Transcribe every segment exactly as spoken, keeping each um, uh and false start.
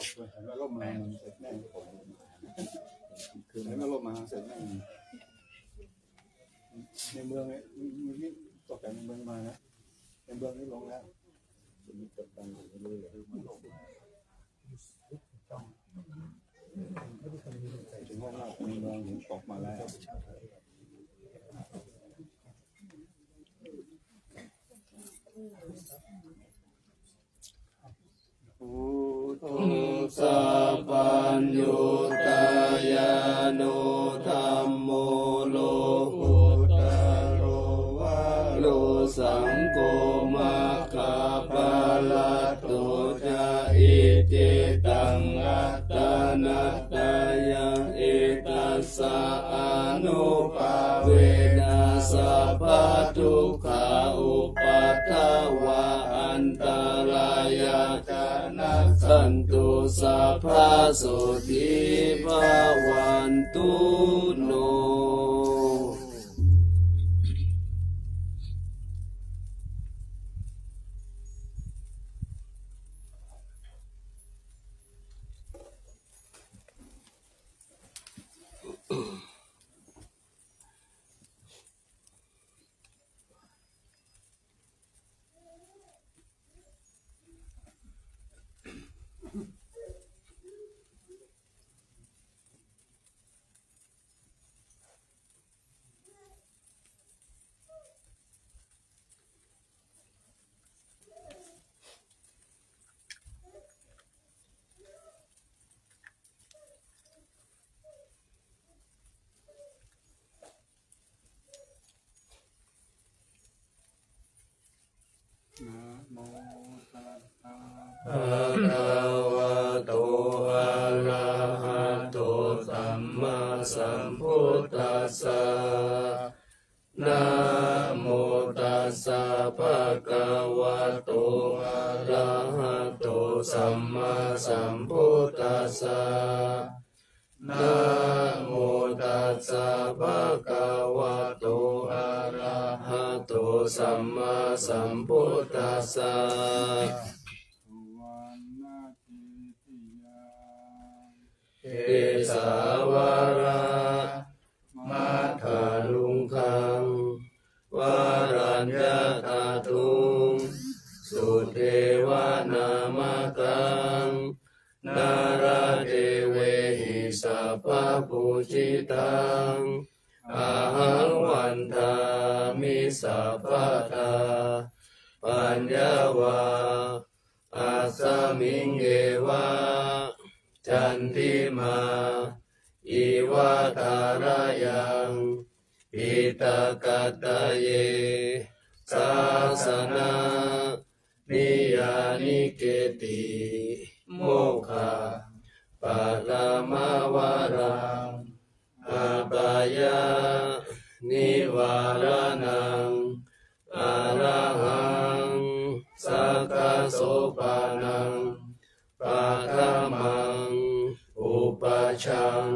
เห็นว่ารถมามันเสร็จแน่ผมเห็นว่ารถมาเสร็จแน่ในเมืองเนี่ยมันนี่ตกแต่ในเมืองมานะในเมืองนี่ลงแล้วมันตกแต่งอยู่เรื่อยๆมันลงมาถึงห้องนอกในเมืองเห็นตกมาแล้ว Buddho sabbaññutañāṇo dhammo lokuttaro varo saṅgho maggaphalaṭṭho ca iccetāraṇattayaṃ etassa ānubhāvena sabbadukkhā upaddavā antarāyā ca nassantu sabbasotthī bhavantu no. Namo tassa bhagavato arahato sammāsambuddhassa. Namo tassa bhagavato arahato sammāsambuddhassa. Namo tassa bhagavato arahato sammāsambuddhassa. Suvaṇṇaketuyaṃ kesavaramāthaluṅgaṃ varaññatadhuṃ sudevanamataṃ nāradevehi sabbapūjitaṃ ahaṃ vandāmi sabbadā. Paññā va asmiṃ yeva candimā iva tharayaṃ piṭakattaye sāsana niyanīketi mokkhaparamavaraṃ apāyanivāraṇaṃ arahaṃ sakkasopanam paṭhamaṃ upajjhaṃ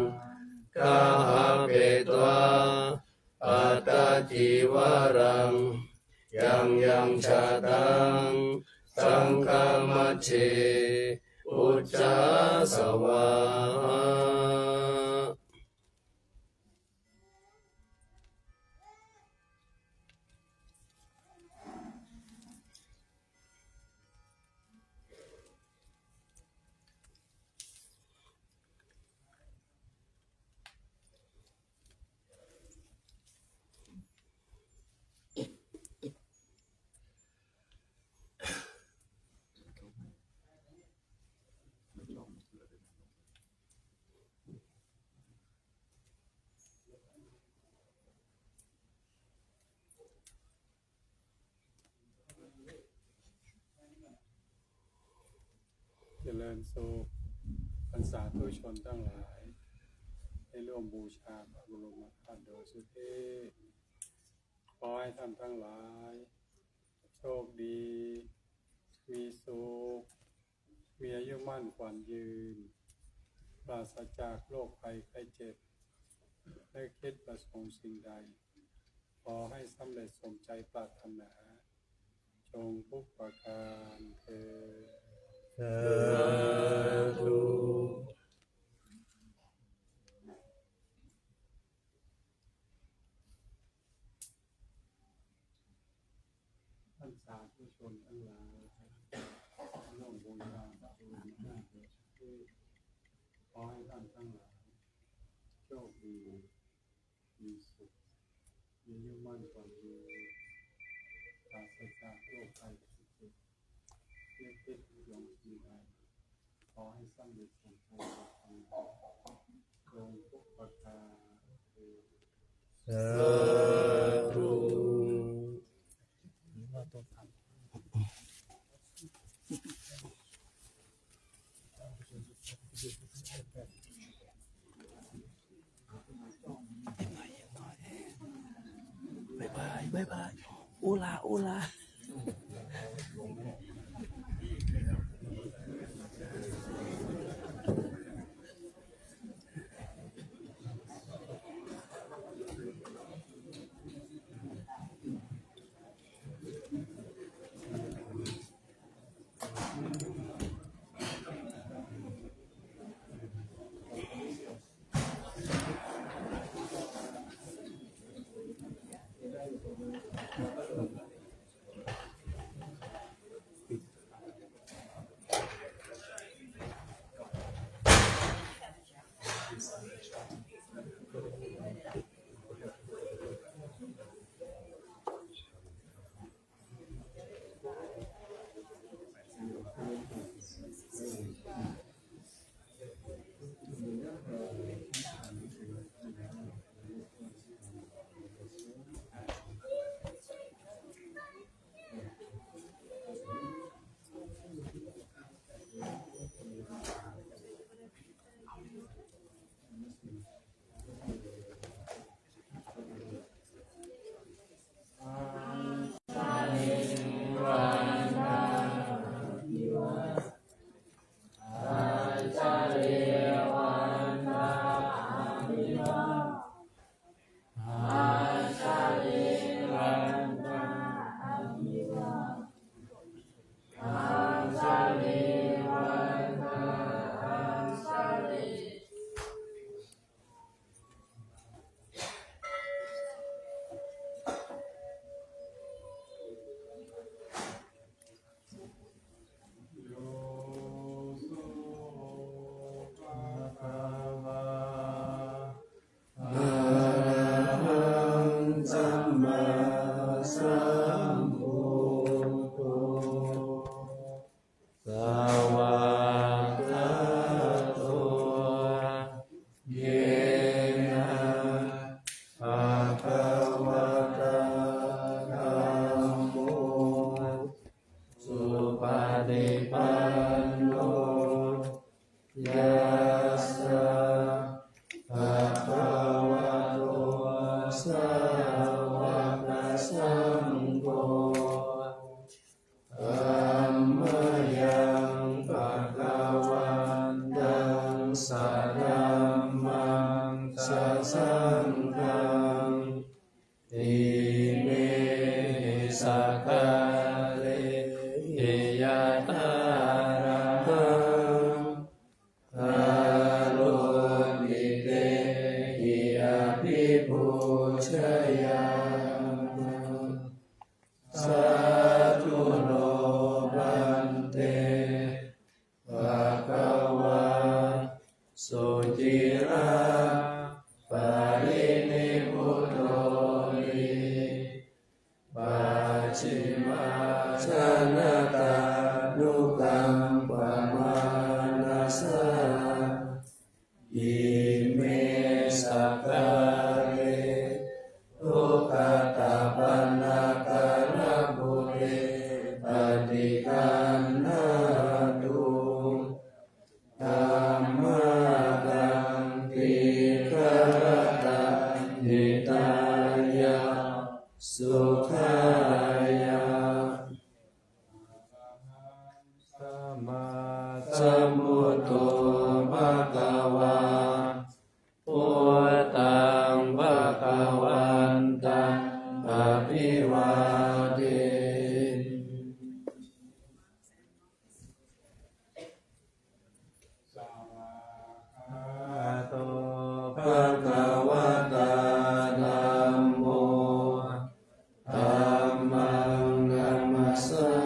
gahapetvā pattacīvaraṃ yaṃyaṃ jātaṃ saṅghamajjhe ujjhāsvā. เจริญสุข ท่านสาธุชนทั้งหลาย ได้ร่วมบูชาพระบรมธาตุโดยสุเทพ ขอให้ท่านทั้งหลาย โชคดี มีสุข มีอายุมั่นขวัญยืน ปราศจากโรคภัยไข้เจ็บ นึกคิดประสงค์สิ่งใด ขอให้สำเร็จสมใจปรารถนา จงทุกประการเทอญ สาธุ ผู้ชนทั้งหลายร่วมบูชาพระบรมธาตุ ขอให้ท่านทั้งหลายโชคดี มีสุข มีอายุมั่นขวัญยืน ปราศจากโรคภัยไข้เจ็บ คิดคิดหวังสิ่งใด ขอให้สำเร็จสมใจปรารถนา จงทุกประการเทอญ สาธุ บ๊ายบาย บ๊ายบาย โอลา โอลา Arahaṃ sammāsambuddho. Svākkhāto yena bhagavatā dhammo, supaṭipanno yassa bhagavato sāvakasaṅgho, tammayaṃ bhagavantaṃ sadhammaṃ sasaṅghaṃ, imehi sakkārehi yathārahaṃ āropitehi abhipūjayāma. Sādhu no bhante bhagavā suciraparinibbuto hi, pacchimājanatānukampamānasā ime sakkāre duggatapaṇṇākārabhūte paṭiggaṇhātu. Dhammakaṃ dīgharattaṃ hitāya sukhāya. Arahaṃ sammāsambuddho bhagavā, buddhaṃ bhagavantaṃ abhivādemi. Svākkhāto bhagavatā dhammo, dhammaṃ namassāmi.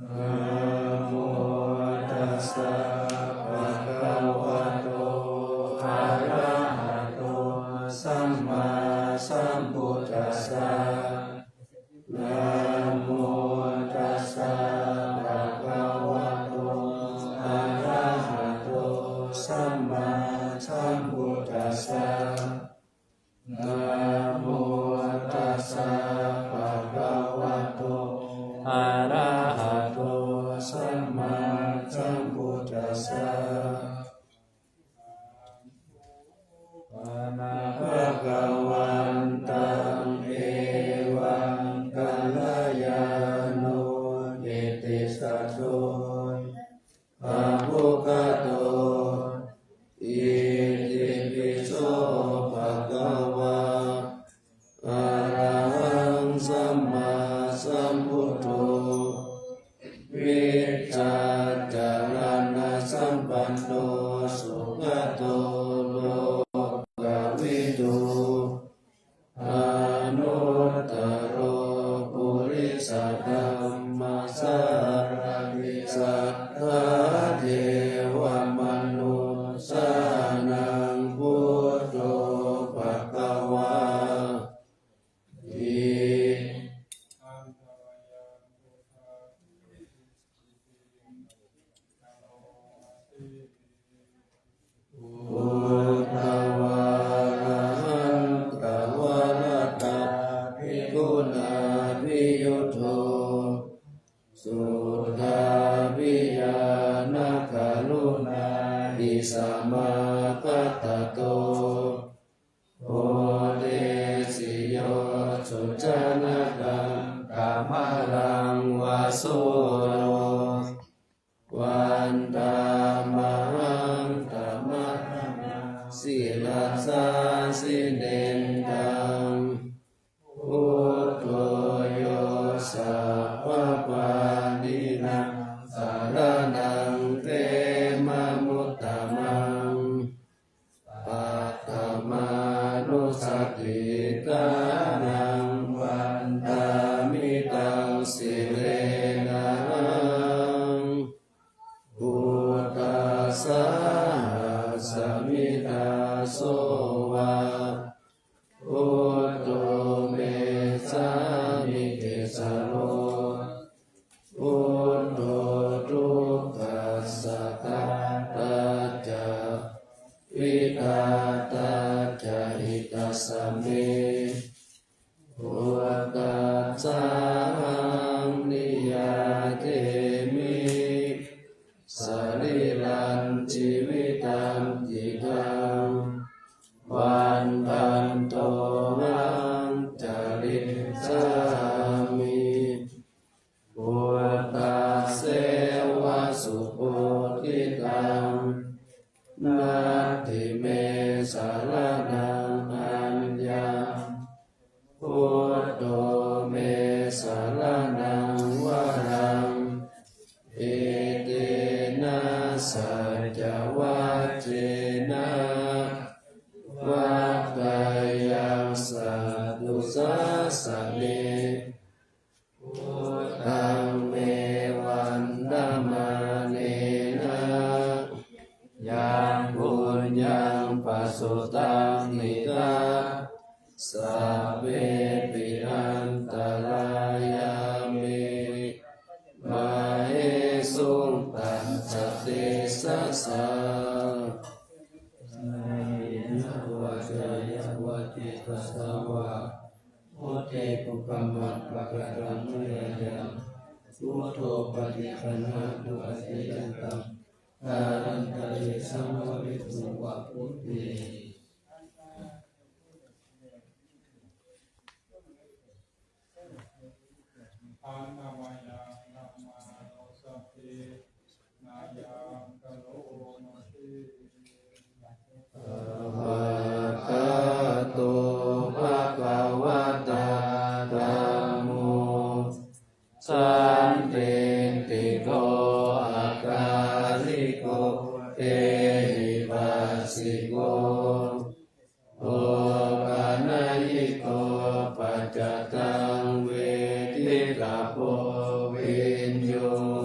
Namo tassa bhagavato arahato sammāsambuddhassa. Namo tassa bhagavato arahato sammāsambuddhassa. Namo tassa bhagavato arahato sammāsambuddhassa. Bhagavantaṃ evaṃ kalyāṇo kittisaddo abbhuggato. Itipi so bhagavā arahaṃ sammāsambuddho vijjācaraṇasampanno sugato lokavidū anuttaro purisadammasārathi satthā devamanussānaṃ buddho bhagavāti. Buddhavārahantavaratādiguṇābhiyutto suddhābhiñāṇakaruṇāhi samāgatatto bodhesi yo sujanataṃ kamalaṃ va sūro vandāmahaṃ taṃ sirasā jinendaṃ. Buddho yo sabbapāṇīnaṃ saraṇaṃ khemamuttamaṃ paṭhamānussatiṭṭhānaṃ vandāmi taṃ sirenahaṃ. Buddhassāhasmi dāso va buddho me sāmikissaro. Buddho dukkhassa ghātā ca vidhātā ca hitassa me. Buddhassāhaṃ niyyādemi sarīrañjīvitañcidaṃ vandantohaṃ carissāmi buddhasseva subodhitaṃ. Natthi me saraṇaṃ aññaṃ buddho me saraṇaṃ varaṃ. Etena saccavajjena vaḍḍheyyaṃ satthu sāsane. Buddhaṃ me vandamānena yaṃ puññaṃ pasutaṃ idha sabbepi antarāyā me māhesuṃ tassa tejasā. Kāyena vācāya va cetasā vā buddhe kukammaṃ pakataṃ mayā yaṃ buddho paṭiggaṇhatu accayantaṃ kālantare saṃvarituṃ va buddhe. Svākkhāto bhagavatā dhammo sandiṭṭhiko akāliko ehipassiko opanayiko paccattaṃ veditabbo viññūhī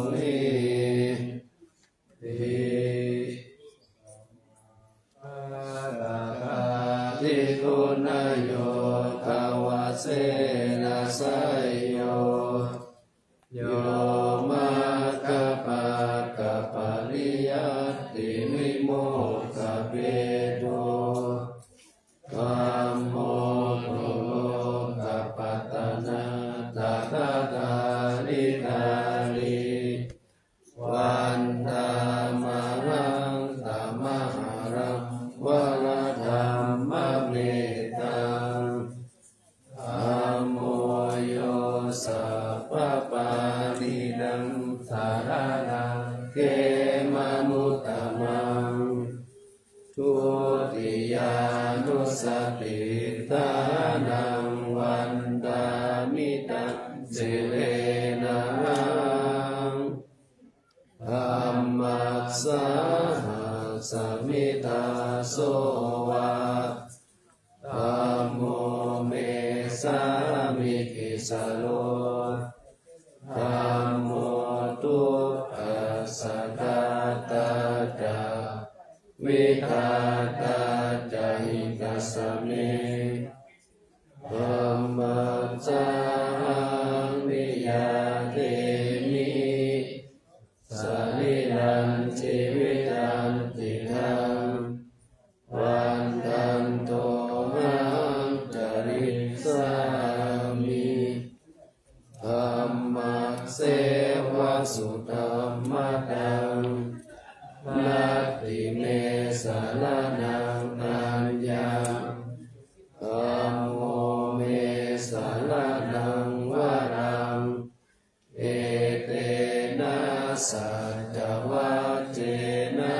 Paṭiggaṇhati guṇayogavasena seyyo, yo maggapākapariyattivimokkhabhedo, dhammo lokapattanatthakatha adhikāri. Vandāmahaṃ tamaharaṃ varadhammametaṃ. Dhammo yo sabbapāṇīnaṃ saraṇaṃ khemamuttamaṃ. Dutiyānussatiṭṭhānaṃ vandāmi taṃ sirenahaṃ. Dhammassāhasmi dāso va, dhammo me sāmikissaro. Dhammo dukkhassa ghātā ca vidhātā ca hitassa me. Dhammassāhaṃ niyyādemi sarīrañjīvitañcidaṃ. Vandantohaṃ carissāmi dhammasseva sudhammataṃ. Natthi me saraṇaṃ aññaṃ, dhammo me saraṇaṃ varaṃ. Etena saccavajjena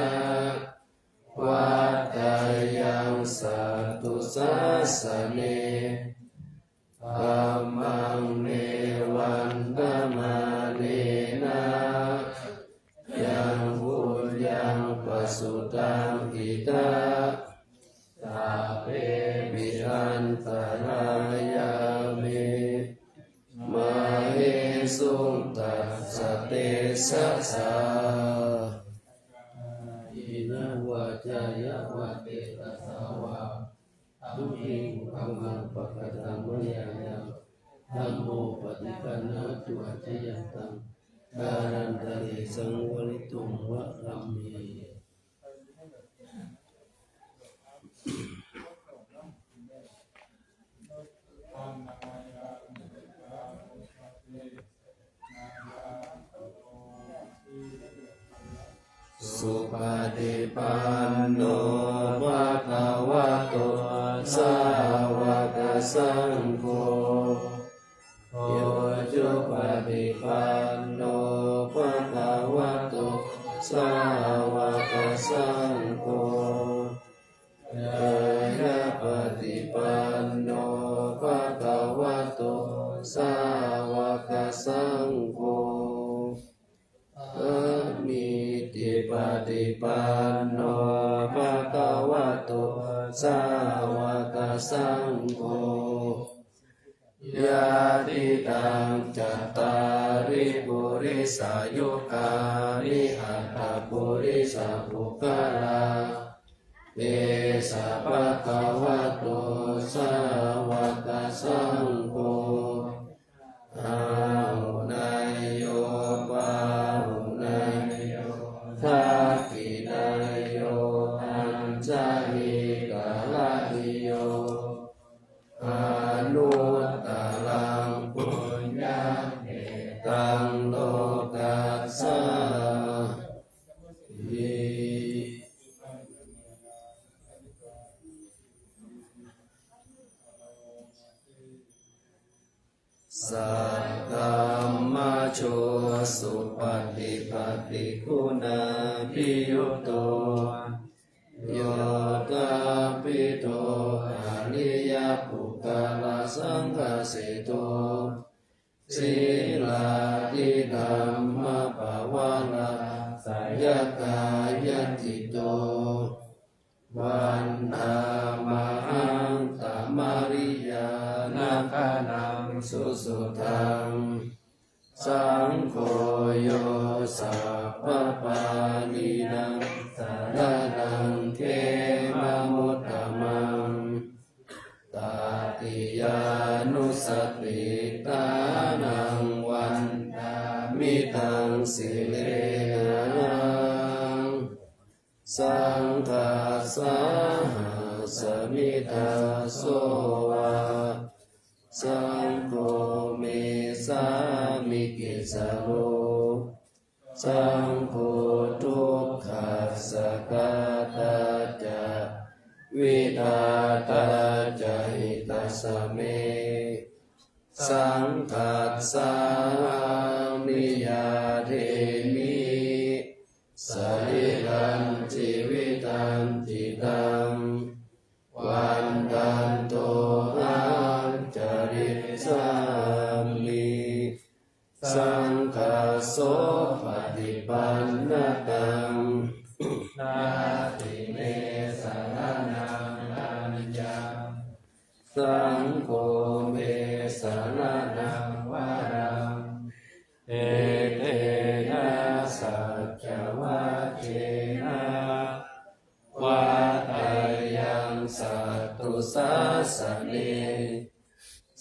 vaḍḍheyyaṃ satthu sāsane. Dhammaṃ me vandamānena yaṃ puññaṃ pasutaṃ idha, sabbepi antarāyā me māhesuṃ tassa tejasā. Kāyena vācāya va cetasā vā, buddhe kukammaṃ pakataṃ mayā yaṃ, dhammo paṭiggaṇhatu accayantaṃ, kālantare saṃvarituṃ va dhamme. Supaṭipanno bhagavato sāvakasaṅgho, ujupaṭipanno bhagavato sāvakasaṅgho, ñāyapaṭipanno bhagavato sāvakasaṅgho, sāmīcipaṭipanno bhagavato sāvakasaṅgho, yadidaṃ cattāri purisayugāni aṭṭha purisapuggalā, esa bhagavato sāvakasaṅgho, āhuneyyo pāhuneyyo dakkhiṇeyyo añjalikaraṇīyo, anuttaraṃ puññakkhettaṃ lokassāti. Saddhammajo supaṭipattiguṇābhiyutto, yoṭṭhābbidho ariyapuggalasaṅghaseṭṭho, sīlādidhammapavalāhayakāyacitto, vandāmahaṃ tamariyāna gaṇaṃ susuddhaṃ. Saṅgho yo sabbapāṇīnaṃ saraṇaṃ khemamuttamaṃ. Saṭṭhānaṃ vandāmi taṃ sirenahaṃ. Saṅghassāhasmi dāso va, saṅgho me sāmikissaro. Saṅgho dukkhassa ghātā ca, vidhātā ca hitassa me. Saṅghassāhaṃ niyyādemi, sarīrañjīvitañci taṃ, vandantohaṃ carissāmi. Saṅghassoṃ paṭipannataṃ, natthi me saraṇaṃ aññaṃ, saṅgho me saraṇaṃ varaṃ. Etena saccavajjena, vaḍḍheyyaṃ satthu sāsane.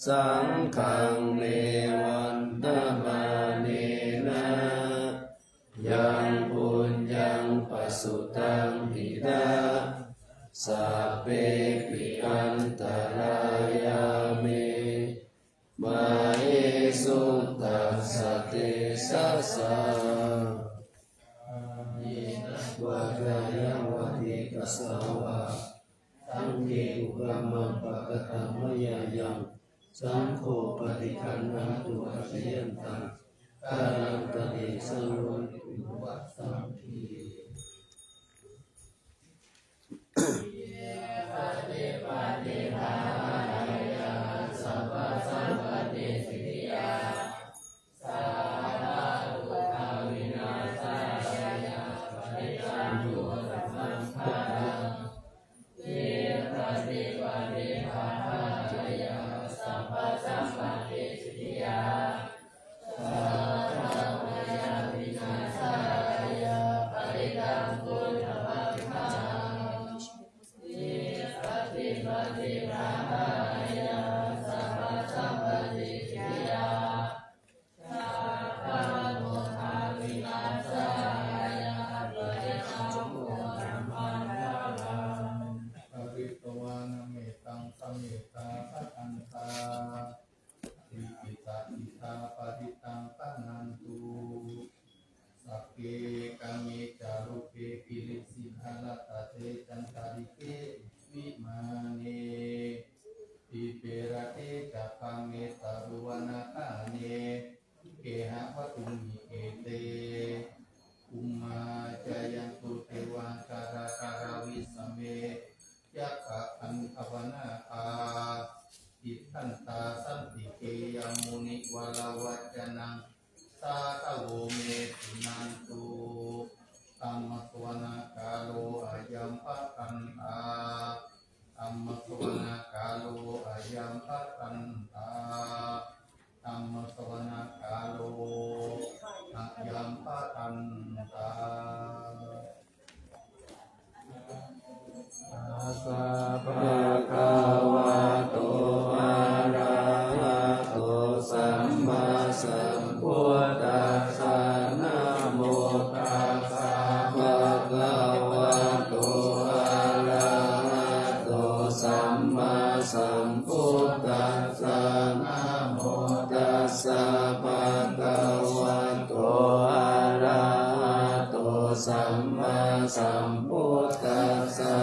Saṅghaṃ me vandamānena, yaṃ puññaṃ pasutaṃ idha, sabbepi antarāyā me, māhesuṃ tassa tejasā. Kāyena vācāya va cetasā vā, saṅghe kukammaṃ pakataṃ mayā yaṃ, saṅgho paṭiggaṇhatu accayantaṃ, kālantare saṃvarituṃ va saṅghe. Pharitvāna mettaṃ samettā bhadantā, dīpitajittā parittaṃ bhaṇantu. Sagge kāme ca rūpe girisikharataṭe cantalikkhe vimāne, dīpe raṭṭhe ca gāme taruvanagahane gehavatthumhi khette, bhummā cāyantu devā jalathalavisame yakkhagandhabbanāgā, tiṭṭhantā santike yaṃ munivaravacanaṃ sādhavo me suṇantu. Dhammassavanakālo ayambhadantā. Dhammassavanakālo ayambhadantā. Dhammassavanakālo ayambhadantā. Tassa bhagavato arahato sammāsambuddhassa. Namo tassa bhagavato arahato sammāsambuddhassa. Namo tassa bhagavato arahato sammāsambuddhassa.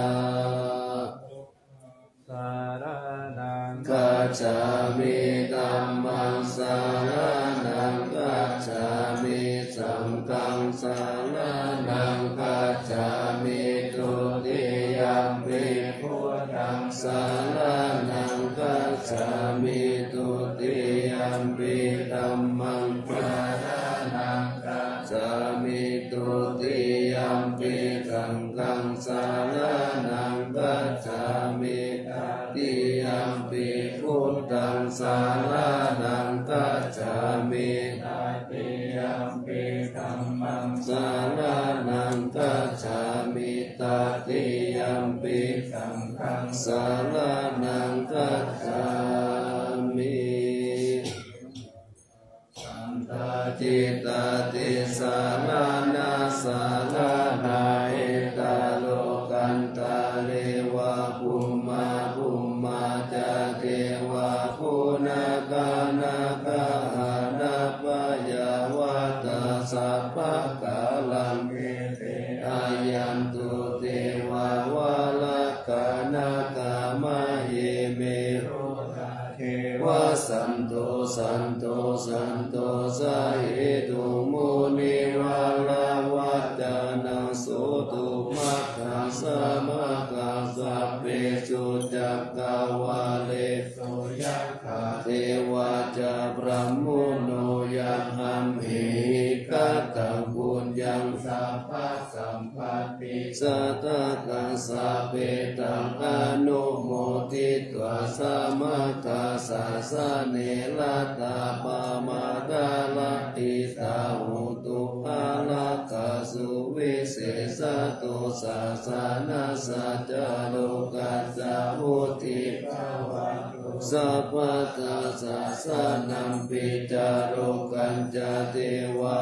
Saraṇaṃ gacchāmi. Dhammaṃ saraṇaṃ gacchāmi. Saṅghaṃ saraṇaṃ gacchāmi. Dutiyampi buddhaṃ saraṇaṃ gacchāmi. Dutiyampi dhammaṃ saraṇaṃ gacchāmi. Dutiyampi saṅghaṃ saraṇaṃ gacchāmi. Tatiyampi buddhaṃ saraṇaṃ gacchāmi. Tatiyampi dhammaṃ saraṇaṃ gacchāmi. Tatiyampi saṅghaṃ saraṇaṃ gacchāmi. Bhummā bhummā ca devā bhunnakā nāgā anāpā yāvatā sabbakālaṃ ete āyantu devā valakkhānā kamāye me santo santo santo sahetuṃ munivaravacanaṃ sutvā samāgamantā sabbe buddhā devā ca brahmuno yaṃ amhehi kataṃ puññaṃ sabbasampatti sādhakaṃ sabbe taṃ anumoditvā samāgāsāsane ratā pamādarahitā hotu ārakkhā suvisesato sāsanassa ca rokkhassa vuḍḍhī bhavatu sabbadā sāsanampi ca rokkhassa devā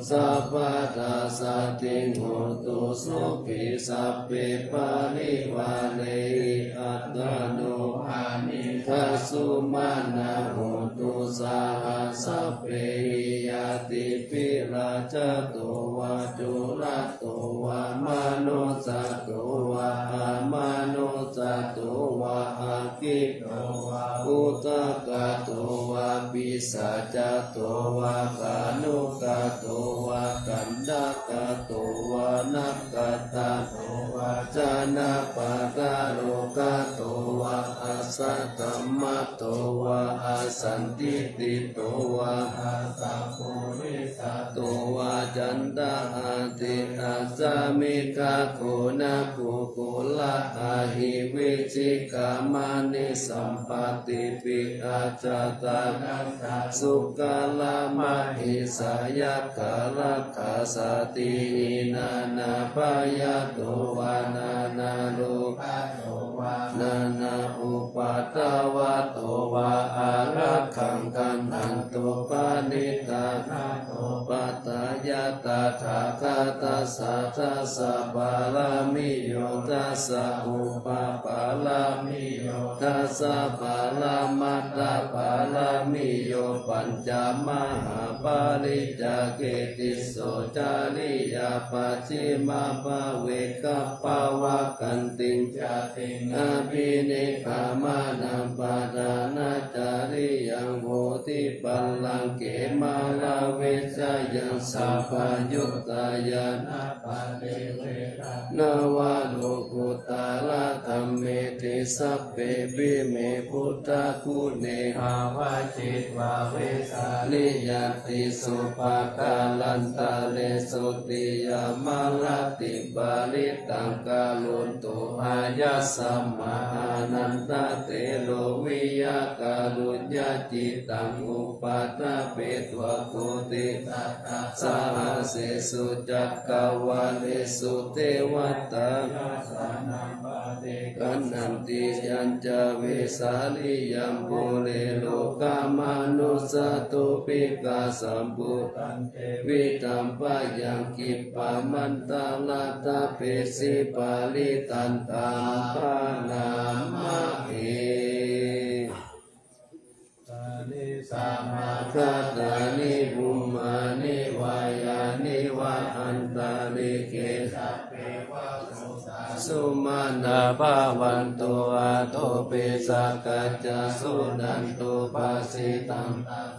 sabbadā saddhiṃ hotu sukhī sabbe parivārehi attano anindhā sumanā hotu saha sabbehi ñātibhi rājato vā corato vā manussato vā amanussato vā aggito vā udakato vā pisācato vā khāṇukato vā kaṇṭakato vā nakkhattato vā janapadarogato vā asaddhammato vā asandiṭṭhito vā asappurisato vā caṇḍahatthi-assa-miga-goṇa-kukkura-ahi-vicchika-maṇi-sampattipi-accha-taraccha-sūkara-mahesā yakkhā-rakkhasādīhi nānābhayato vā nānārogato vā nānāupaddavato vā ārakkhaṃ gaṇhantu paṇḍitānato pajāya tathāgatassa dasa pāramiyo dasa upapāramiyo dasa paramattha pāramiyo pañca mahāpariccāge tisso cariyā pacchimabbhave gabbhāvakkantiṃ jātiṃ abhinikkhamanaṃ padhānacariyaṃ bodhipallaṅke māravijayaṃ sabbaññutañāṇappaṭivedhaṃ navalokuttaradhammeti sabbepime buddhaguṇe āvajjitvā vesāliyā tīsu pākārantaresu tiyāmarattiṃ parittaṃ karonto āyasmā ānandatthero viya kāruññacittaṃ upaṭṭhapetvā koṭisatasahassesu cakkavāḷesu devatā gaṇhanti yañca vesāliyaṃ pure rogāmanussadubbhikkhasambhūtaṃ tevidaṃ bhayaṃ khippam antaradhāpesi parittaṃ taṃ bhaṇāma he. Bhūtāni samāgatāni bhummāni vā yāni va antalikkhe sumanā bhavantu athopi sakkacca suṇantu bhāsitaṃ.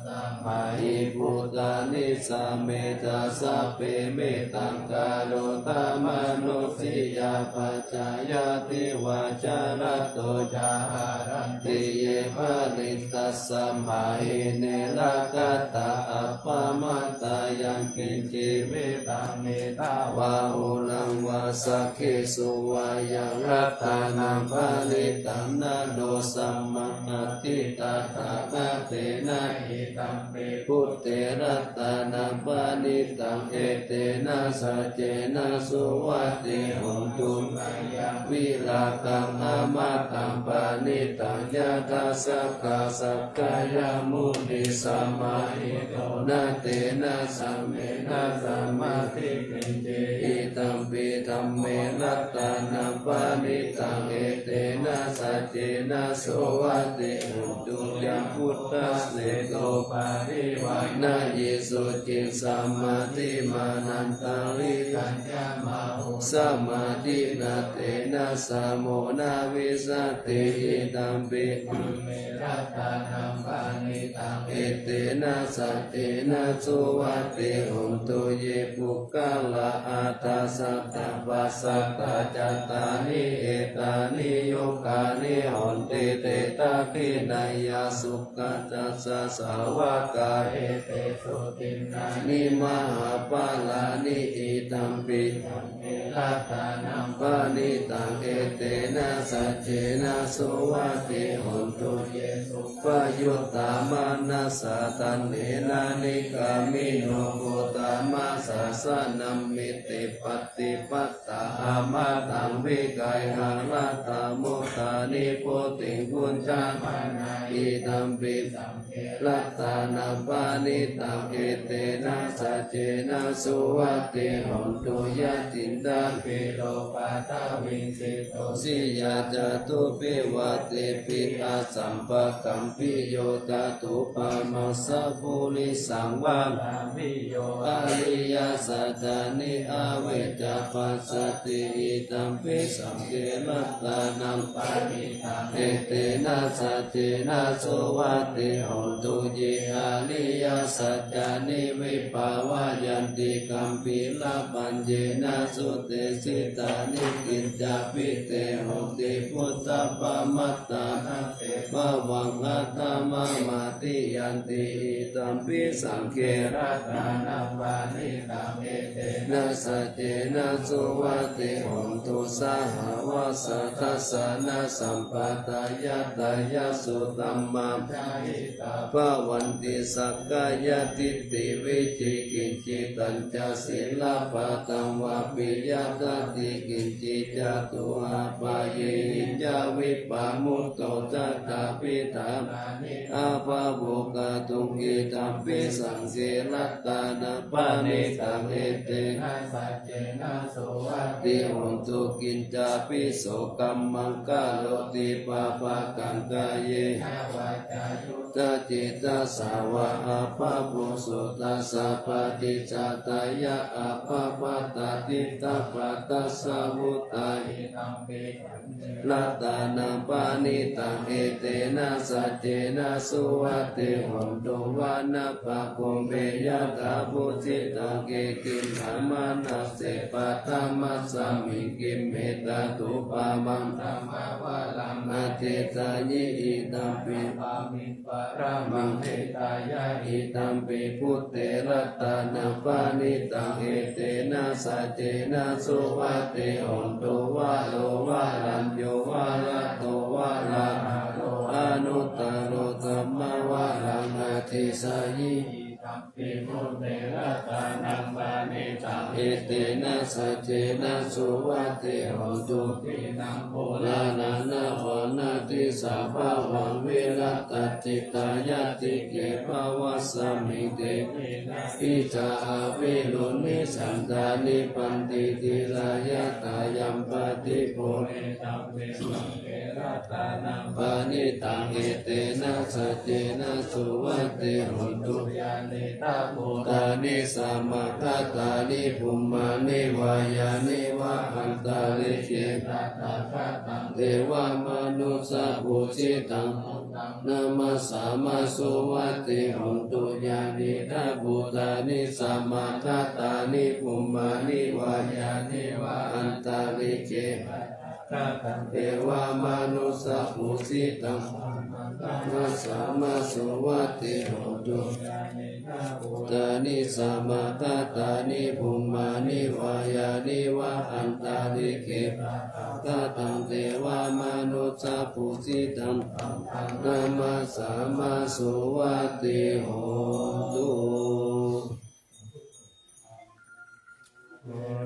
Tasmā hi bhūtā nisāmetha sabbe mettaṃ karotha mānusiyā pajāya divā ca ratto ca haranti ye baliṃ tasmā hi ne rakkhatha appamattā. Yaṅkiñci vittaṃ idha vā huraṃ vā saggesu vā yaṃ ratanaṃ paṇītaṃ na no samaṃ atthi tathāgatena idampi buddhe ratanaṃ paṇītaṃ etena saccena suvatthi hotu. Mayaṃ virāgaṃ amataṃ paṇītaṃ yadajjhagā sakyamunī samāhito na tena dhammena samatthi kiñci idampi dhamme ratanaṃ pāṇitaṃ etena saccena suvatthi hotu. Yambuddhaseṭṭho parivaṇṇayī suciṃ samādhimānantarikaññamāhu samādhinā tena samo na vijjati. Idampi dhamme ratanaṃ pāṇitaṃ etena saccena suvatthi hotu. Ye puggalā aṭṭha sataṃ pasatthā cattāri etāni yugāni honti te dakkhiṇeyyā sugatassa sāvakā etesu dinnāni mahapphalāni. Idampi dhamme ratanaṃ pāṇitaṃ etena saccena suvatthi hotu. Ye suppayuttā manasā daḷhena nikkāmino gotamasāsanamhi te pattipattā amataṃ vigayha laddhā mudhā nibbutiṃ bhuñjamānā. Idampi dhamme ratanaṃ pāṇitaṃ etena saccena suvatthi hotu. Yathindakhīlo paṭhaviṃ sito siyā catubbhi vātebhi asampakampiyo tathūpamaṃ sappurisaṃ varamhi yo ariyasaccāni avecca passati. Idampi saṅghe ratanaṃ pāṇitaṃ etena saccena suvatthi hotu. Ye ariyasaccāni vibhāvayanti gambhīrapaññena sudesitāni kiñcāpi te honti phuṭṭhappamatā na te bhavaṃ aṭṭhamamādiyanti. Idampi saṅghe ratanaṃ pāṇitaṃ etena saccena suvatthi hotu. Sahāvassa dassanasampadāya tayassu dhammā bhavanti sakkāyadiṭṭhi vicikicchitañca sīlabbataṃ vāpi yadatthi kiñci catūhapāyehi ca vippamutto cattāpi dānāni abhabbo kātuṃ. Idampi saṅghe ratanaṃ pāṇitaṃ etena saccena suvatthi hotu. Kiñcāpi so kammaṃ karoti pāpakaṃ kāyena vācāyu ttacittasā vā abhabbo suddhassa paṭicchādāya abhabbatā diṭṭhapadassa vuttā. Idampi ratanaṃ pāṇitaṃ etena saccena suvatthi hotu. Vanappagumbe yathā bhūsitaṃ kikkhiḍḍhamanase paṭhamasmiṃ khippe tathūpamaṃ dhammavaraṃ adesāmi idampi paramaṃ hitāya. Idampi buddhe ratanaṃ pāṇitaṃ etena saccena suvatthi hotu. Varo varaññū varado varāharo anuttaro dhammavaraṃ adesāmi. Idampi buddhe ratanaṃ pāṇitaṃ etena saccena suvatthi hotu. Purāṇañāvarena disā pavā viratacittāyatike bhavasmiṃ te vijā avirūḷhichandā nibbanti dhīrā yathāyampadīpo. Idampi saṅghe ratanaṃ pāṇitaṃ etena saccena suvatthi hotu. Yānīdha bhūtāni samāgatāni bhummāni vā yāni va antalikkhe tathāgataṃ devamanussapūjitaṃ buddhaṃ namassāma suvatthi hotu. Yānīdha bhūtāni samāgatāni bhummāni vā yāni va antalikkhe tathāgataṃ devamanussapūjitaṃ dhammaṃ namassāma suvatthi hotu. Yānīdha bhūtāni samāgatāni bhummāni vā yāni va antalikkhe tathāgataṃ devamanussapūjitaṃ dhammaṃ namassāma suvatthi hotu.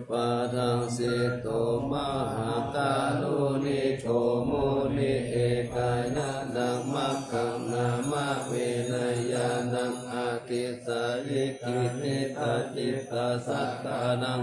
Padaṃ sito mahākāruṇiko muṇi ekāyanaṃ maggaṃ nāma vineyanaṃ adhiṭṭhāyi kittayissitā sattānaṃ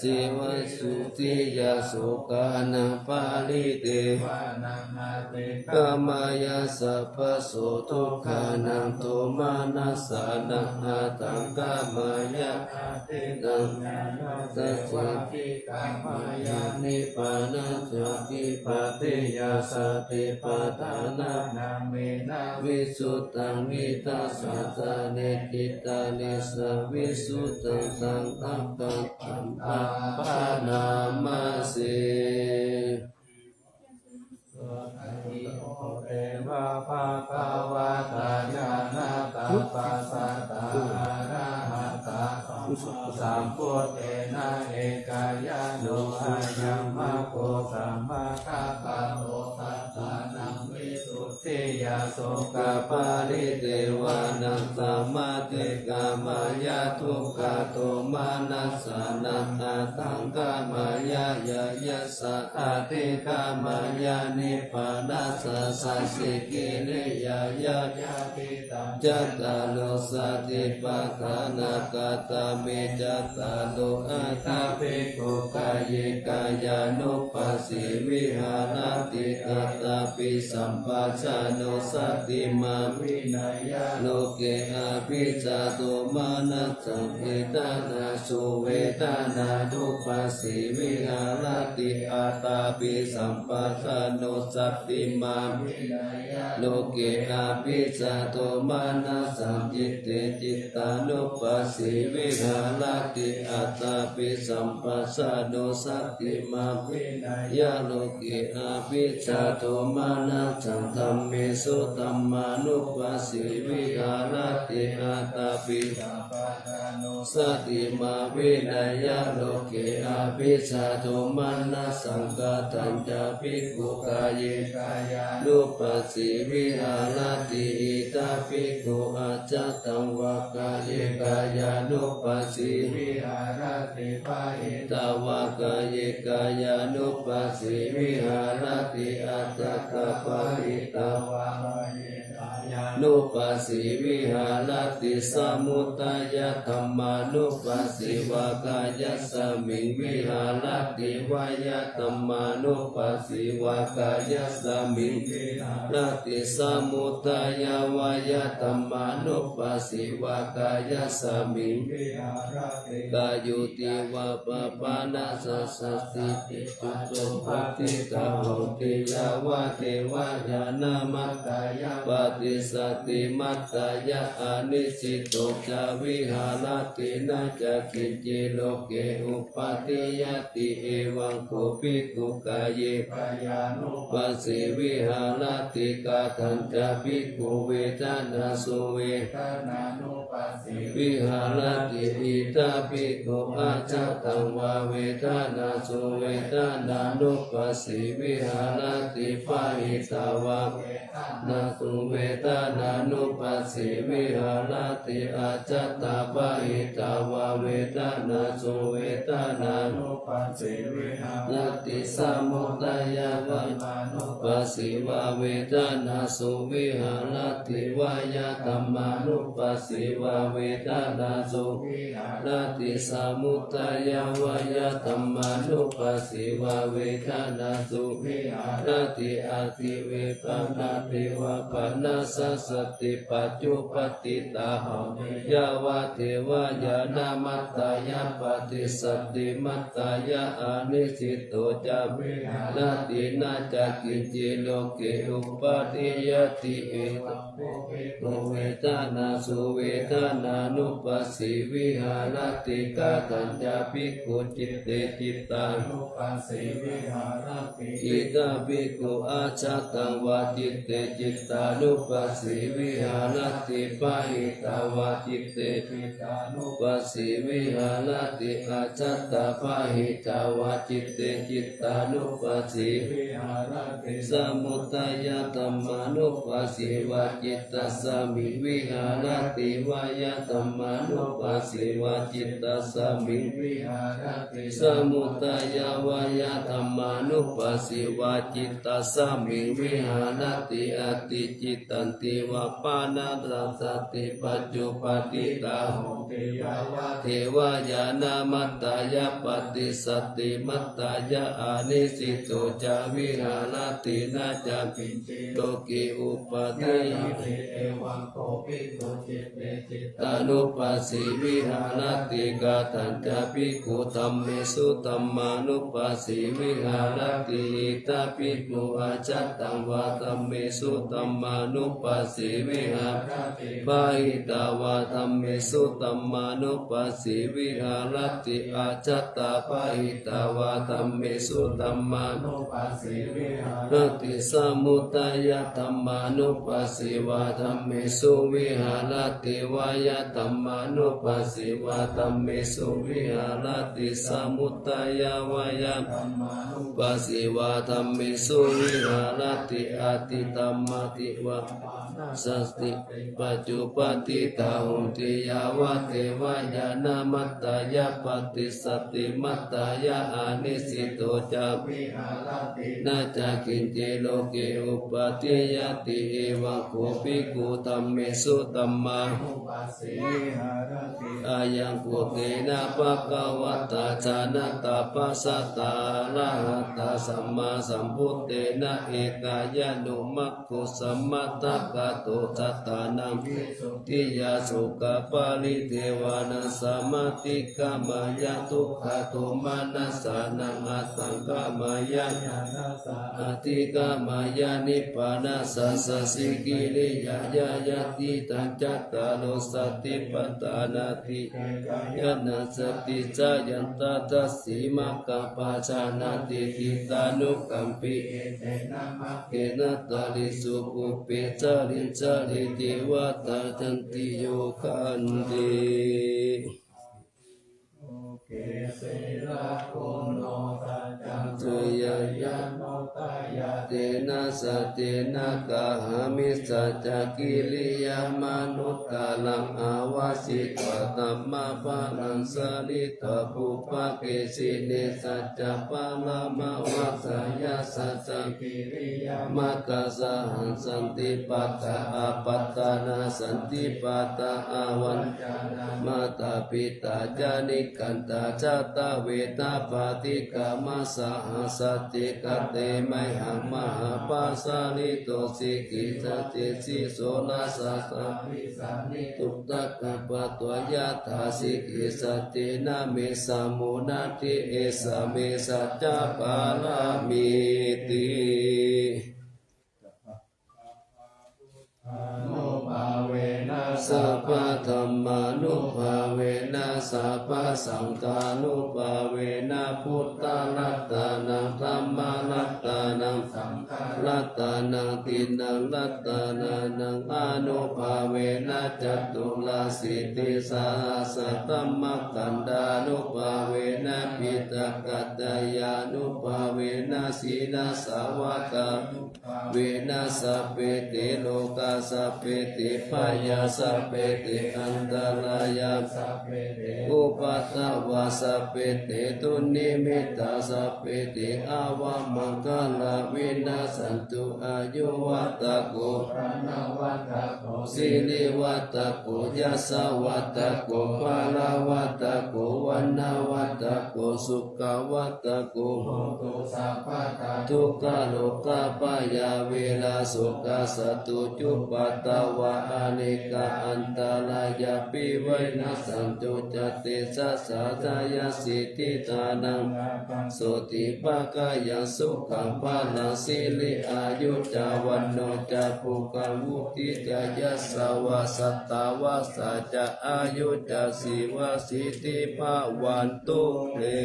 sīvisuddhiyā sokānaṃ paridevānaṃ atikkāmāya sabbaso dukkhānaṃ domanasānaṃ aṭṭhaṅgāmāya ādittaṃ ṭhānaṃ sacchikāmāya nibbānasacchikippattiyā satīpadhānānaṃ visuddhaṃ vītasāsane cittaṃ nissavisuddhaṃ taṃ abhātaṃ bhaṇāma se. Suttaṃ pi bhagavā bhagavatā ñāṇadattāpassadā arahatā sammāsambuddhena ekāyano ayaṃ maggo sammākakāto sattānaṃ visuddhiyā sokaparidevanam samāti kamāya dukkhadomanassānaṃ aṭṭhaṅgamāya ñāyassa adhigamāya nibbānassa sacchikiriyāya yadidaṃ cattāro satipaṭṭhānā katame cattāro. Idha bhikkhu kāye kāyānupassī viharati atāpi sampajāno satimaṃ vineyya loke abhijjhadomanassānaṃ etadasu vedanānupassī viharati atāpi sampajāno satimaṃ loke abhijjhadomanassānaṃ citte cittānupassī viharati atāpi sampajāno satimaṃ vineyya loke abhijjhadomanassānaṃ dhammesu dhammānupassī viharati atāpi satimaṃ vineyya loke abhijjhadomanassānaṃ. Kathañca bhikkhu kāye kāyānupassī viharati idha bhikkhu ajjhattaṃ vā kāye kāyānupassī viharati bahiddhā vā kāye kāyānupassī viharati ajjhattabahiddhā vā kāye kāyānupassī viharati samudayadhammānupassī vā kāyasmiṃ viharati vayadhammānupassī vā kāyasmiṃ viharati samudayavayadhammānupassī vā kāyasmiṃ viharati kāyoti vā pāpānassa sassi ṭhitā hoti yāvadeva ñāṇamattā paṭisattimatthāya anissito ca viharati na ca kiñci loke uppaddiyati. Evaṃ kho bhikkhu kāye kāyānupassī viharati kathañca bhikkhu vedanāsu vedanānu viharati idha bhikkhu ajjhattaṃ vā vedanāsu vedanānupassī viharati bahiddhā vā vedanāsu vedanānupassī viharati ajjhattabahiddhā vā vedanāsu vedanānu passī viharati samudayadhammānupassī vā vedanāsu viharati vayadhammānupassī vā vedanāsu viharati samudayavayadhammānupassī vā vedanāsu viharati atīve panātīva panassa sati paccuppattitā hoti yāvadeva ñāṇamattā paṭisattimatthāya anissito ca viharati na ca kiñci loke uppaddiyati. Evaṃ kho bhikkhu vedanāsu vedanānupassī viharati kathañca bhikkhu citte cittānupassī viharati idha bhikkhu ajjhattaṃ vā citte cittānupassī viharati bahiddhā vā citte cittānupassī viharati ajjhattabahiddhā vā citte cittānupassī viharati samudayadhammānupassī vā cittasmiṃ viharati vayadhammānupassī vā cittasmiṃ viharati samudayavayadhammānupassī vā cittasmiṃ viharati atthi cittanti vā pāṇatā satipaccuppattitā hoti yāvadeva ñāṇamattā paṭissaddhimattā anissito ca viharati na ca kiñci loke uppādiyati. Evaṃ kho bhikkhu citte cittānupassī viharati. Katañca bhikkhu dhammesu dhammānupassī viharati. Idha bhikkhu ajjhattaṃ vā dhammesu dhammānupassī viharati. Bahiddhā vā dhammesu dhammānupassī viharati. Ajjhattabahiddhā vā dhammesu dhammānupassī viharati. Samudayadhammānupassī vā dhammesu viharati. Vayadhammānupassī vā dhammesu viharati. Samudayavayadhammānupassī vā dhammesu viharati. Atthi tamma ti vā pāṇā satipaccuppattitā hoti yāvadeva ñāṇamattā paṭissaddhimattā anissito ca viharati na ca kiñci loke uppādiyati. Evaṃ kho bhikkhu dhammesu dhammānupassī viharati. Ayaṃ kho tena bhagavatā jānatā passatā arahatā sammāsambuddhena ekayanummā ko samantaggato sattānaṃ visuddhiyā sokaparidevanā samātikkhameyya dukkhadomanassānaṃ aṭṭhaṅgamayaṃ ñāṇasaṃ adhigameyya nibbānasākacchikiriyāya yadidaṃ cattāro satipattānā ṭhitā yānā sati jayantā dassi maggapāṭhanāti ṭhitānukampī etena maggena tarissu pubbe jariṃ jaritvā dadanti yoganti. Loke sīlaguṇo saccaṃ suyā yaṃ nodayā tena saccena kāhāmi saccakiriyamanuttaraṃ āvajjitvā dhammabalaṃ saritabbo paṭisine saccabalamavassāya saccakiriyamaggāsahaṃ santipattā apattanā santipattā avañcanā mātā pitā ca nikkhantā jātaveda paṭikkama saha sacce kate mayhaṃ mahāpajjalito sikhī saccesi soḷasa sattari santi uddakapatvā yathā sikhī saccena me sammo natthi esa me saccapāramīti. Buddhānubhāvena sabbadhammānubhāvena sabbasaṅghānubhāvena buddharatanaṃ dhammaratanaṃ saṅgharatanaṃ tiṇṇaṃ ratanānaṃ ānubhāvena caturāsītisahassadhammakkhandhānubhāvena piṭakattayānubhāvena jinasāvakānu bhāvena sabbe te rogā sabbe te bhayā sabbe te antarāyā sabbe te upaddavā sabbe te dunnimittā sabbe te avamaṅgalā vinassantu. Āyuvaḍḍhako dhanavaḍḍhako sirivaḍḍhako yasavaḍḍhako balavaḍḍhako vaṇṇavaḍḍhako sukhavaḍḍhako hotu sabbadā. Dukkharogabhayā verā sokā sattu cupaddavā anekā antarāyāpi vinassantu ca tejasā. Jayasiddhi dhanaṃ lābhaṃ sotthi bhāgyaṃ sukhaṃ balaṃ siri āyu ca vaṇṇo ca bhogaṃ vuḍḍhī ca yasavā satavassā ca āyū ca jīvasiddhī bhavantu te.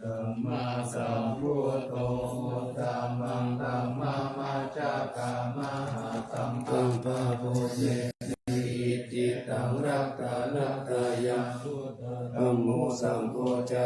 Sammāsambuddho uttamaṃ dhammamajjhakamahāsambhavaṃ pāpūjeti icchitaṃ. Ratanattayaṃ buddho dhammo saṅgho ca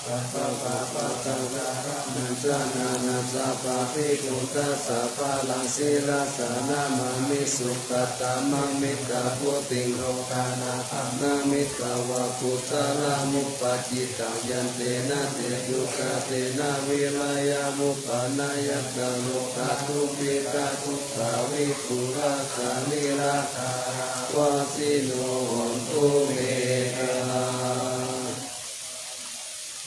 Sabbapāpasankāra nañcanānā sabbabhibhūtā sabbaṃ sīlassa namāmi supaṭṭhānaṃ mettambodhiṃ lokanāthaṃ namitvā puttarāmupacittaṃ yantena tejojagena vīriyamuppanāya kālokā dubbhikkhā duṭṭhā vipullā sārīrā dārā vasino hontu me.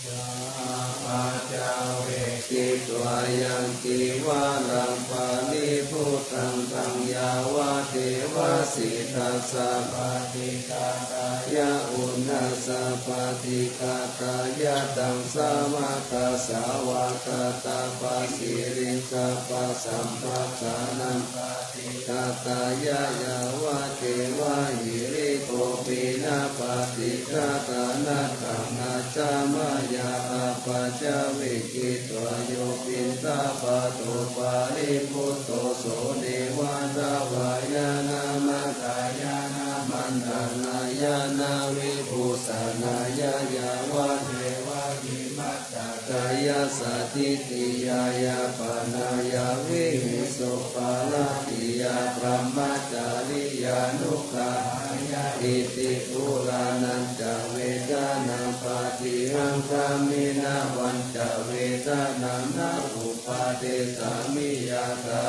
Yā abhācca vekkhitvā yaṅkiṃ varaṃ paribhuttaṃ taṃ yāvadeva sītassa paṭighātāya uṇhassa paṭighātāya taṃ samaggassa vātattapasiriṃsappa samphassānaṃ paṭighātāya yāvadeva hirikopinapaṭighātānatthaṃ ajjhamāya āpajja vekkhitvā yo piṇḍapāto paribhutto so neva davāya na madāya na maṇḍanāya na vibhūsanāya yāvadeva imassa kāyassa ṭhitiyā yāpanāya vihiṃsuparatiyā brahmacariyānuggahāya iti purāṇañca vedanaṃ paṭihaṅkhāmi navañca vedanaṃ na uppādessāmi yātrā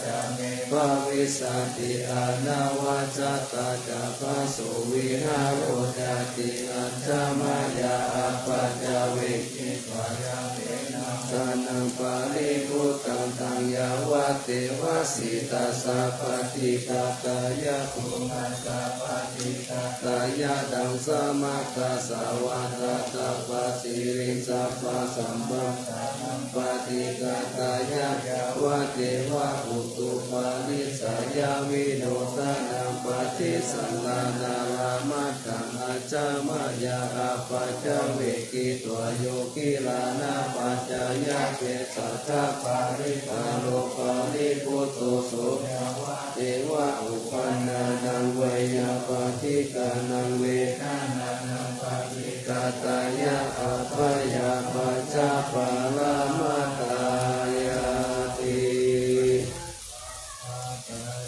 ca me bhavissati anavajjatā ca phāsuvihāro cāti. Ajjhamāya āpajja vekkhitvā yaṅkiñca varaṃ paribhuttaṃ taṃ yāvadeva sītassa paṭighātāya uṇhassa paṭighātāya taṃ samaggassa vātattapasiriṃsappa samphassānaṃ paṭighātāya yāvadeva utuparissayavinodanaṃ paṭisallānārāmatthaṃ ajjhamāya āpajja vekkhitvā yo gilānapaccayabhesajjaparikkhāro paribhutto so yāvadeva uppannānaṃ veyyābādhikānaṃ vedanānaṃ paṭighātāya abyāpajjhaparamatāyāti.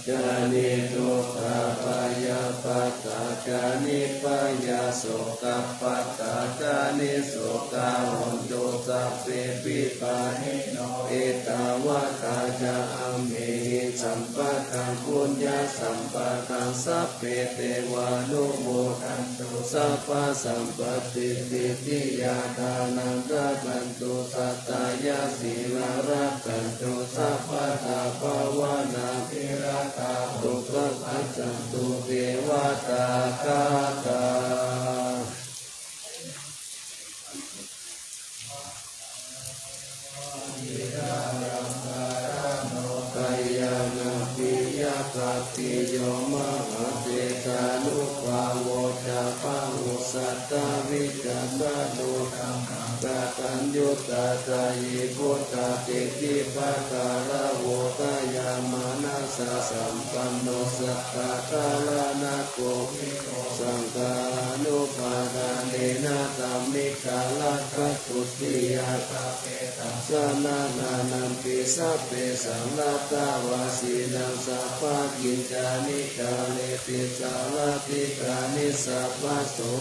Ca niddukkhā bhayappattā ca nibbhayā sokappattā ca nissokā hontu sabbepi pāṇino. Ettāvatā ca amhehi sambhataṃ puññasampadaṃ sabbe devānumodantu sabbasampattisiddhiyā. Dānaṃ dadantu saddhāya sīlaṃ rakkhantu sabbadā bhāvanābhiratā hontu gacchantu devatāgatā. Kalyāṇapiyapāpiyo mahātejānubhāvo ca bahusattāvicakkhaṇo dhammaṃ kataññutā dayī buddhadiṭṭhipagāraho dayāmanassasampanno saddhakāraṇako saṅghānubhāvena taṃ nikkarattha dutiyā. Sabbetaṃ saraṇaṃ yāmpi sabbesaṃ natvā vajiraṃ sabbakiñcāni kareti sārathikāni sabbaso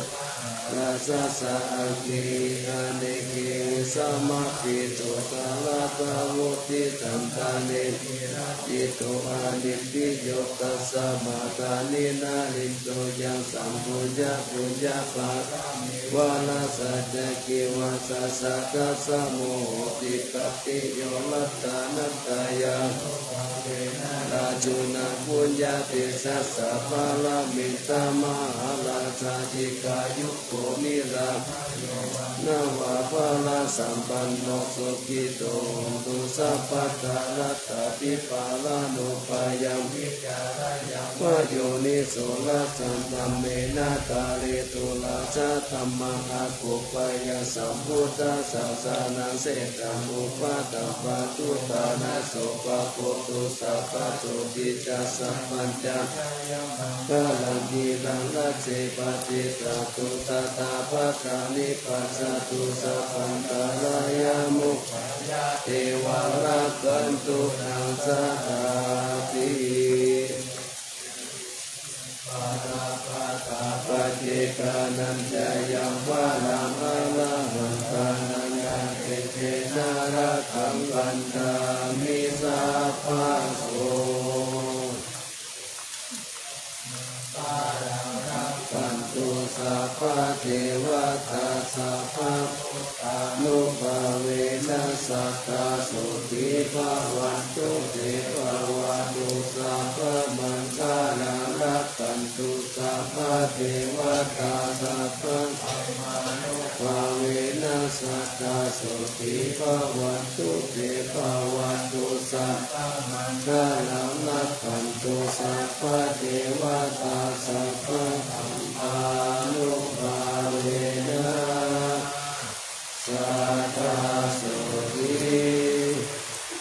mahārājassa aggehi anekehi samāveso sarathā vutti santane cito anibbhiyo tasmā dāni nārinto yaṃ sambhūya puññapāramī varassa ca kivassa satta sammo hoti pattiyo ratanattayānubhāvena rājuna puññatejassa pāramī tamahārājā dīghāyu ko nirā navā balā sampanno sukhito hontu sabbadā. Attāpi pāṇānubhāyaṃ vicarāyaṃ Yoniso lajjadhammena dhāretu lajjadhammaṃ akuppayasambhūtasāsanaṃ seṭṭhamupakampa duṭṭhāna sopako tu sabbato pi ca sabbaññā maṅgalaṃ giriṃ rajje patiṭṭhātu tathāgatā nipajjatu sabbantarāyā mokkhaṃ yā devā rakkhantu naṃ sadāti. Paccekānañca yaṃ balaṃ arahantānañca tejena rakkhaṃ bandhāmi sabbaso. Rakkhantu sabbadevatā sabbabuddhānubhāvena sadā sotthī bhavantu te. Bhavatu sabbamaṅgalaṃ rakkhantu sabbadevatā sabbadhammānubhāvena sadā sotthī bhavantu te. Bhavatu sabbamaṅgalaṃ rakkhantu sabbadevatā sabbadhammānubhāvena sadā sotthī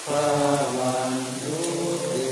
bhavantu te.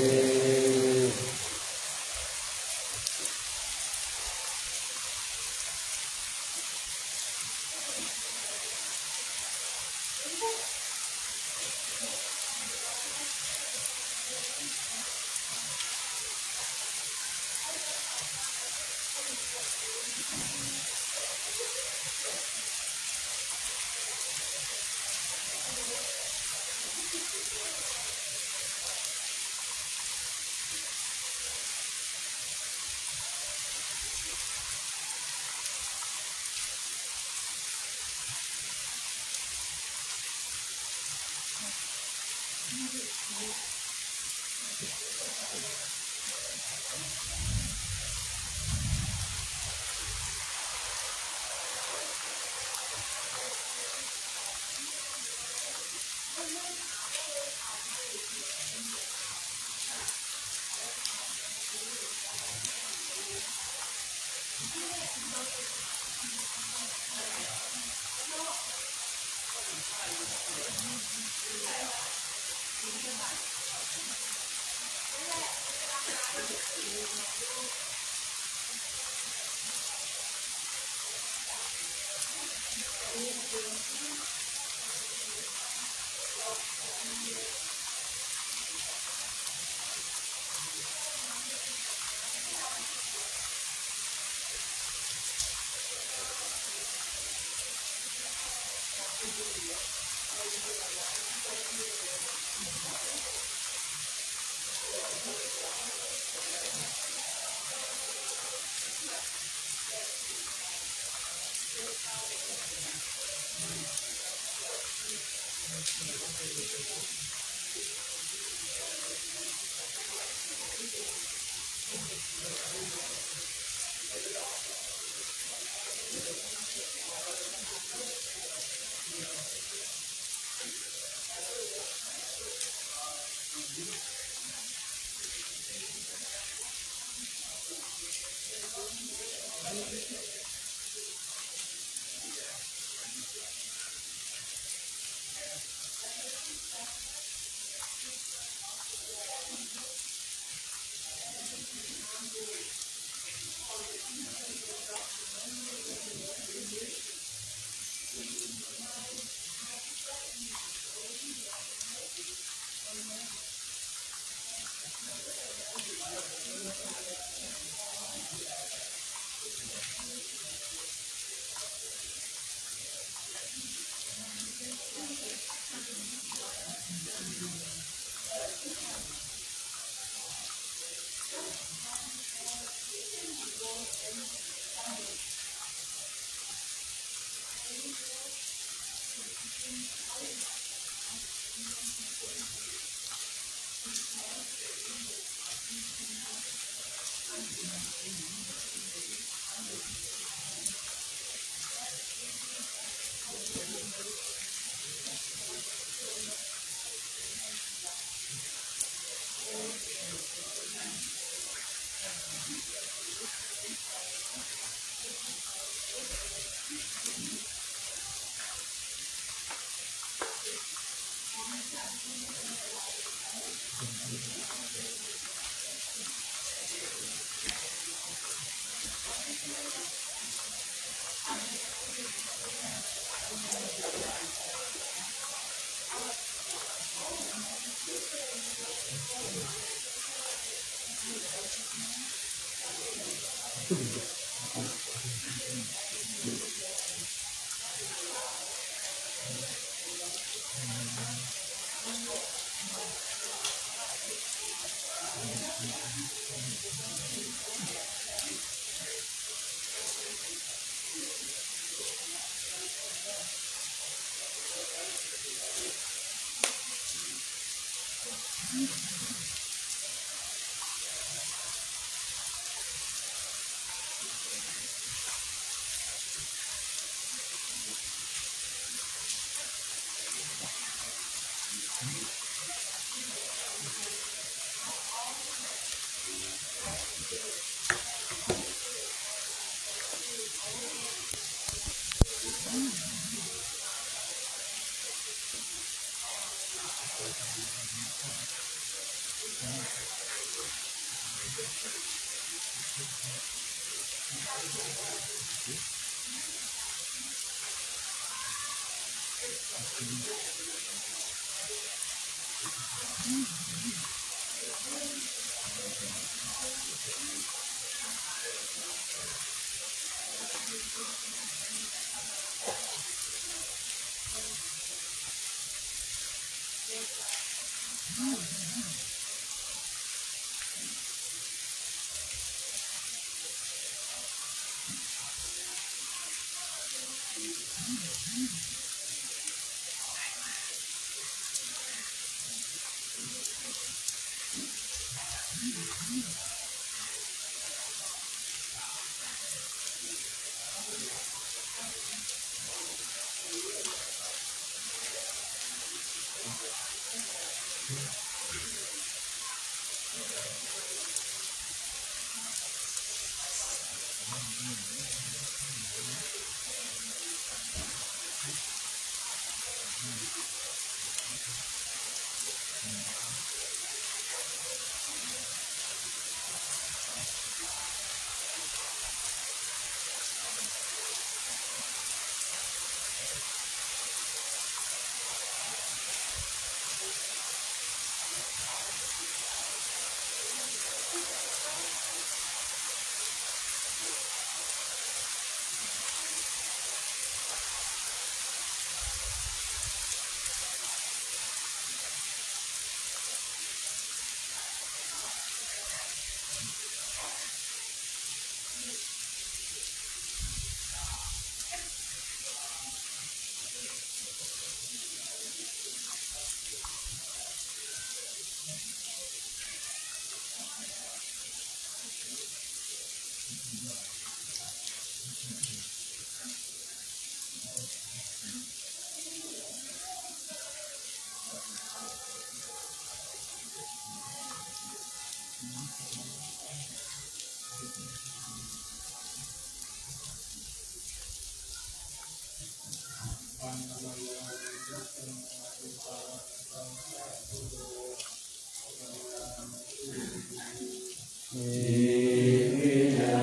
Iminā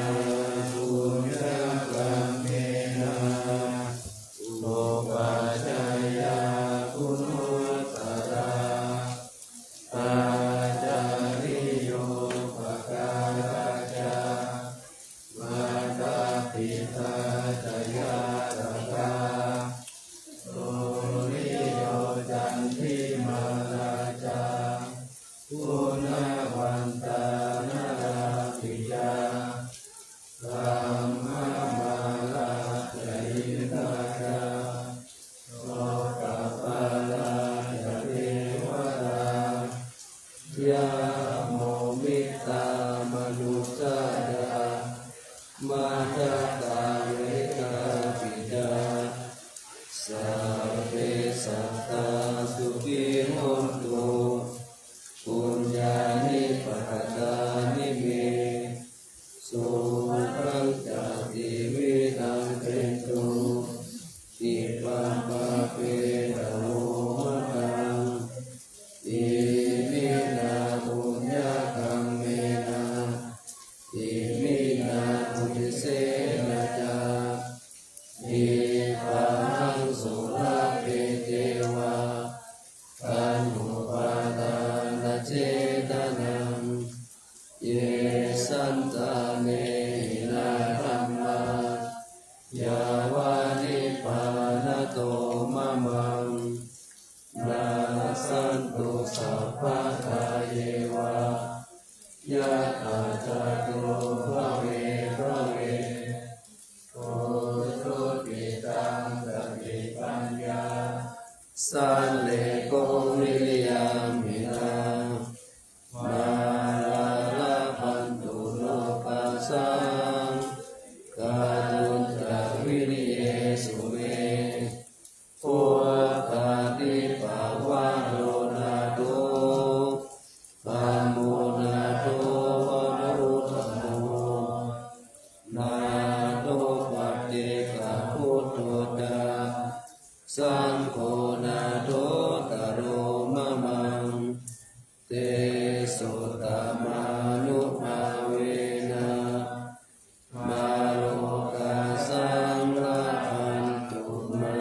puññakammena upajjhāyā guṇuttarā, ācariyūpakārā ca mātā pitā ca ñātakā, suriyo candimā rājā, guṇavantā narāpi ca, brahmamārā ca indā ca, lokapālā ca devatā, yamo mittā manussā ca, majjhattā verikāpi ca, sabbe sattā sukhī hontu, puññāni pakatāni me, sukhañca tividhaṃ sena ca, dīpahaṃ sulabhe ceva, taṇhupādānachedanaṃ, ye santāne hinā dhammā, yāva nibbānato mamaṃ, nassantu sabbadā yeva, yattha jāto bhave bhave, ujucittaṃ satipaññā, sallekho viriyamhinā, mārā labhantu nokāsaṃ, kātuñca viriyesu me, bhutādipa varo nātho, dhammo nātho varuttamo, nātho paccekabuddho ca, saṅgho nāthottaro mamaṃ, tesottamānubhāvena, mārokāsaṃ labhantu mā.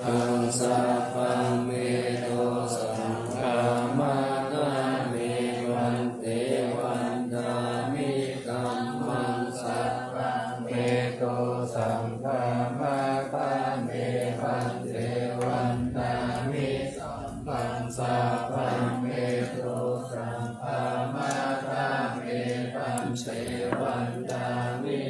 Taṃ sabbaṃ me dosaṃ khamatha me bhante, vandāmi dhammaṃ sabbaṃ me dosaṃ khamatha me bhante, vandāmi dhammaṃ sabbaṃ me dosaṃ khamatha me bhante, vandāmi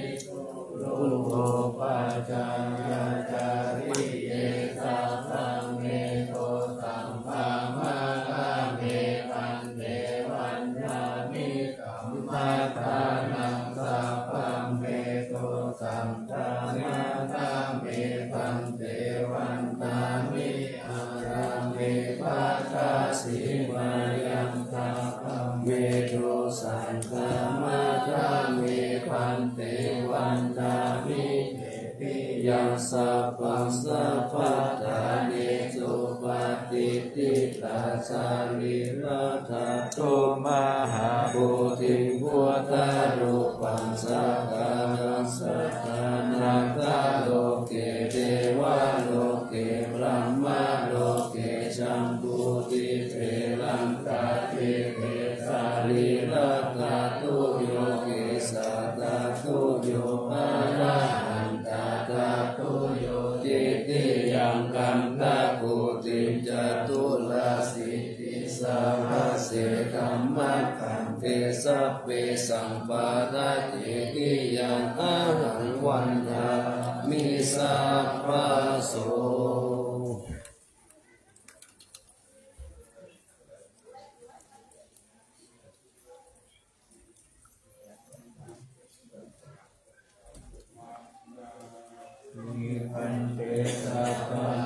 guruṃ upajjhāyācariye, sabbaṃ me dosaṃ khamatha me bhante, vandāmi dhammadānaṃ sabbaṃ me dosaṃ khamatha me bhante, vandāmi ārāme pattasimayaṃ, sabbaṃ me dosaṃ khamatha me bhante, vandāmi tetiyaṃ sabbaṃ sabbaṭṭhāne supatiṭṭhitā, sarīradhātu mahābodhiṃ buddharūpaṃ sakkāraṃ sadānaṃ, loke devaloke brahmaloke jambudīpe laṅkādīpe, sarīradhātuyo kesadā tuyo arahantā dhātuyo, titiyaṃ gandhaguṭiṃ caturāsītisahasse dhammakkhandhe, sabbesaṃ paṭicchediyaṃ ahaṃ vandāmi sabbaso. Bhante sabbaṃ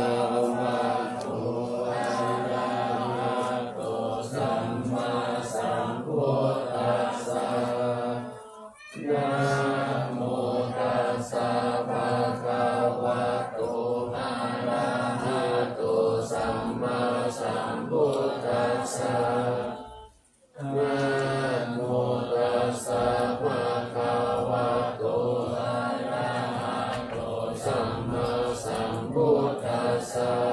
Bhagavato arahato sammāsambuddhassa. Namo tassa bhagavato arahato sammāsambuddhassa. Namo tassa bhagavato arahato sammāsambuddhassa.